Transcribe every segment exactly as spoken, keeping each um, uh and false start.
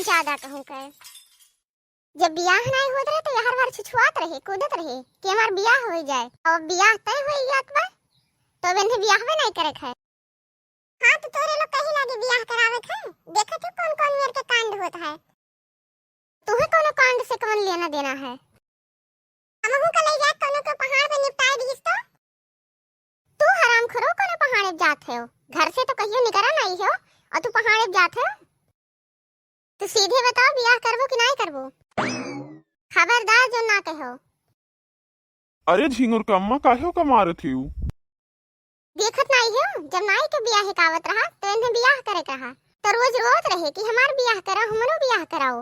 ज्यादा कहूँ कहे, जब बियाह नाई होत रहे तो यहर बार छुछुआत रहे, कूदत रहे कि हमार बियाह होइ जाए। अब बियाह तय होइ जात बा, तो अब इन्हें बियाहवे नाई करे के है। हाँ, तो तोरे लोग कहीं लागे बियाह करावे के है, देखत है कौन कौन मेर के कांड होत है। तुहे कौनो कांड से कौन लेना देना है? हमहू का ले जात कौनो के पहाड़ पे निपटाए दीस तो। तू हरामखोरो कौनो पहाड़े जात है, घर से तो कहियो निकरा नाई हो और तू पहाड़े जात है। तू सीधे बताओ, बियाह करबो कि नाई करबो? खबरदार जो ना कहो। अरे झिंगुर के अम्मा, काहे ओका मारत हिउ? देखत नाई हो, जब नाई के बियाहे का आवत रहा तो इन्हें बियाह करे कहा, तो रोज रोत रहे कि हमार बियाह करा, हमरो बियाह कराओ।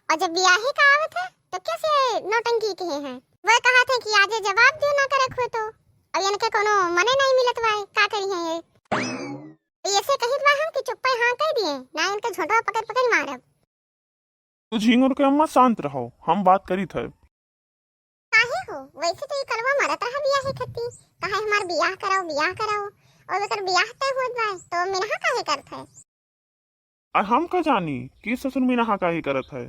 और जब बियाहे का आवत है तो कैसे नौटंकी कहे हैं? वह कहा थे कि आजे जवाब दियो ना करे खुए तो। अब इनके कोनो मने नाई मिलत बाए, का करी है ये? तो ऐसे कहित बा हम कि चुप्पे हाँ कह दिए, ना इनके झोंटवा पकड़ पकड़ मारब। तो झिंगुर के अम्मा शांत रहो, हम बात करी थे। काहे हो? वैसे तो ये कलवा मरत रहा बियाहे खत्ती, कहे हमार बियाह कराओ, बियाह कराओ, और ओकर बियाह तय होत बा, तो मिनहा काहे करत है? आ हम का जानी कि ससुर मिनहा काहे करत है?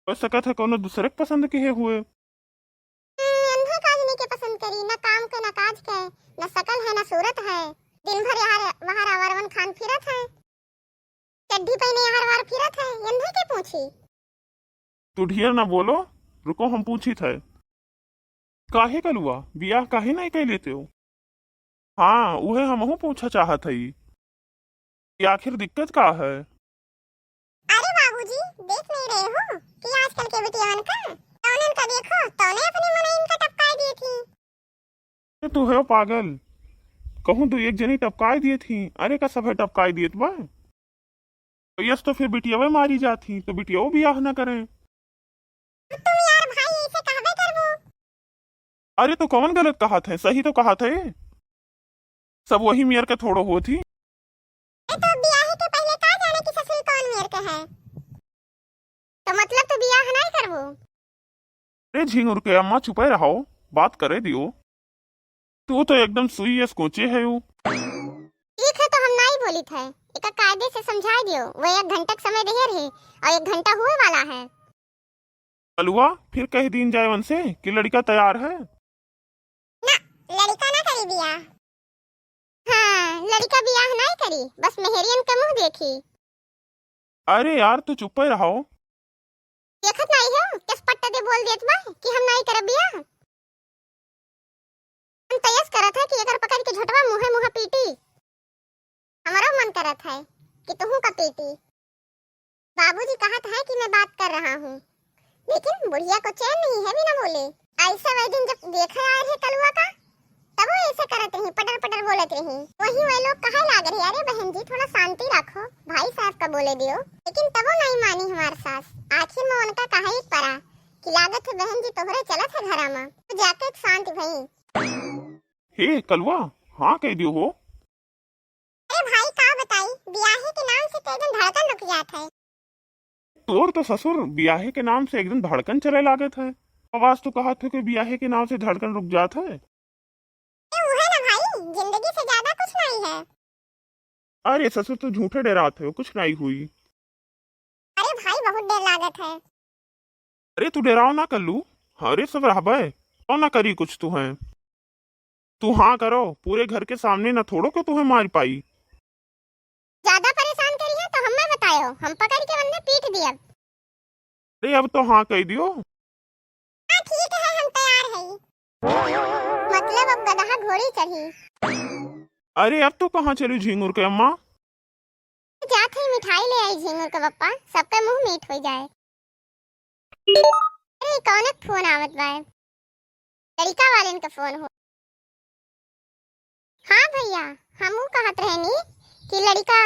हो सकत है कोनो दूसरे के पसंद के हुए। हम्म, अन्हे काजनी के पसंद करी, ना काम के, ना काज के, ना शकल है, ना सूरत है। दिन भर यहर वहर आवारवन खान फिरत है, चड्ढी पहने यहर वहर फिरत है, अन्हे के पूछी। तू ढेर ना बोलो, रुको हम पूछी थे। काहे कलुआ, बियाह काहे नाई कइ लेते हो? हाँ, उहे हमहू पूछा चाहत हई कि आखिर दिक्कत का है? अरे बाबूजी, देख नहीं रहे हो कि आजकल के बिटियावन का, तौने का देखो, तौने अपने मनई इनका टपकाए दिए थी। अरे तू है पागल, कहूँ दो एक जनी टपकाए दिए थी, अरे का सभे टपकाए दिए बा? यस तो फिर बिटियावे मारी जात ही, तो बिटियाओ बियाह ना करें। तुम यार भाई ऐसे कहबे करबो। अरे तो कौन गलत कहत है, सही तो कहत है। सब वही मेर के थोड़ो होत ही। ए तो बियाहे के पहले का जाने कि ससुर कौन मेर के है? तो मतलब तू बियाह नहीं करबो? अरे झिंगुर के अम्मा चुपे रहो, बात करे दियो। तू तो एकदम सुई यस कोचे है यू। ठीक है तो हम नहीं बोली थे, एका कायदे से समझाई दियो, वह एक घंटा के समय देहे रहे और एक घंटा हुए वाला है। कलुआ, फिर कह दीन जाए उनसे कि लड़का तैयार है। ना, लड़का ना करी बियाह। हाँ, लड़का बियाह नहीं करी, बस मेहरियन के मुंह देखी। अरे यार, तू चुप्पे रहो। देखत नहीं हो, किस पट्टा दे बोल देत बा कि हम नहीं करब बियाह। हम तो यस करत है कि एकर पकड़ के झोटवा मुँहे मुँह पीटी। हमरो मन करत है कि तुहू का पीटी। बाबूजी कहत है कि मैं बात कर रहा हूँ, लेकिन बुढ़िया को चैन नहीं है बिना बोले। ऐसे वही दिन जब देखे आए रहे कलुआ का, तब वो ऐसे करत रही, पटर पटर बोलत रही। वही वह लोग कहे लाग रहे, "अरे बहन जी, थोड़ा शांति रखो, भाई साहब का बोले दियो।" लेकिन तबो नहीं मानी हमार सास। आखिर में उनका कहे एक परा कि लागत है बहन जी तोहरे चलत है घरा में। तो जाके एक शांत भई। हे कलुआ, हाँ कह दियो हो। अरे भाई का बताई, बियाहे के नाम से तो एकदम धड़कन रुक जात है। तोर तो ससुर बियाहे के नाम से एकदम धड़कन चले लागत है। आवाज तो कहत हो कि बियाहे के नाम से धड़कन रुक जात है। ए, उहे ना भाई, जिंदगी से ज्यादा कुछ नहीं है। अरे ससुर, तू झूठे डेरात हो, कुछ नहीं हुई। अरे भाई, बहुत डर लागत है। अरे तू डेराव ना कल्लू, अरे सब रहबे, तो ना करी कुछ तुहे। तू हाँ करो, पूरे घर के सामने ना थोड़ो के तुहे मार पाई। ज्यादा परेशान करी है तो हमें बतायो, हम पकड़ के वन्ने पीट दियब। अरे अब तो हाँ कह दियो। हाँ ठीक है, हम तैयार है। मतलब अब गदहा घोड़ी चढ़ी। अरे अब तो कहाँ चलू झिंगुर के अम्मा? जात ही मिठाई ले आई झिंगुर के पप्पा, सबके मुंह मीठ हो जाए। अरे कौन एक फोन आवत बा? लड़का वाले के फोन हो। हाँ भैया, हमहू कहत रहनी कि लड़का।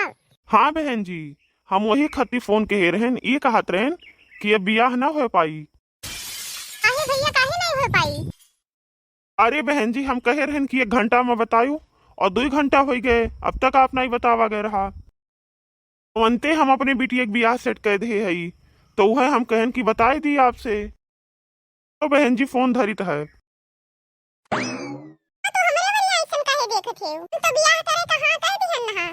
हाँ बहन जी, हम वही खत्ती फोन कहे रहन, ये कहत रहन कि अब बियाह ना हो पाई। काहे भैया, काहे नहीं हो पाई? अरे बहन जी, हम कहे रहन कि एक घंटा में बतायू, और दुई घंटा हो गए, अब तक आप नहीं बतावा गए रहा। तुरंते हम अपने बिटिया के बियाह सेट कर दे हई, तो वह हम कहन कि बताए दी आपसे। तो बहन जी फोन धरित है। तो हमरे वाली ऐसन काहे देखत है? तू तो बियाह करे का हाँ कह दिहन ना।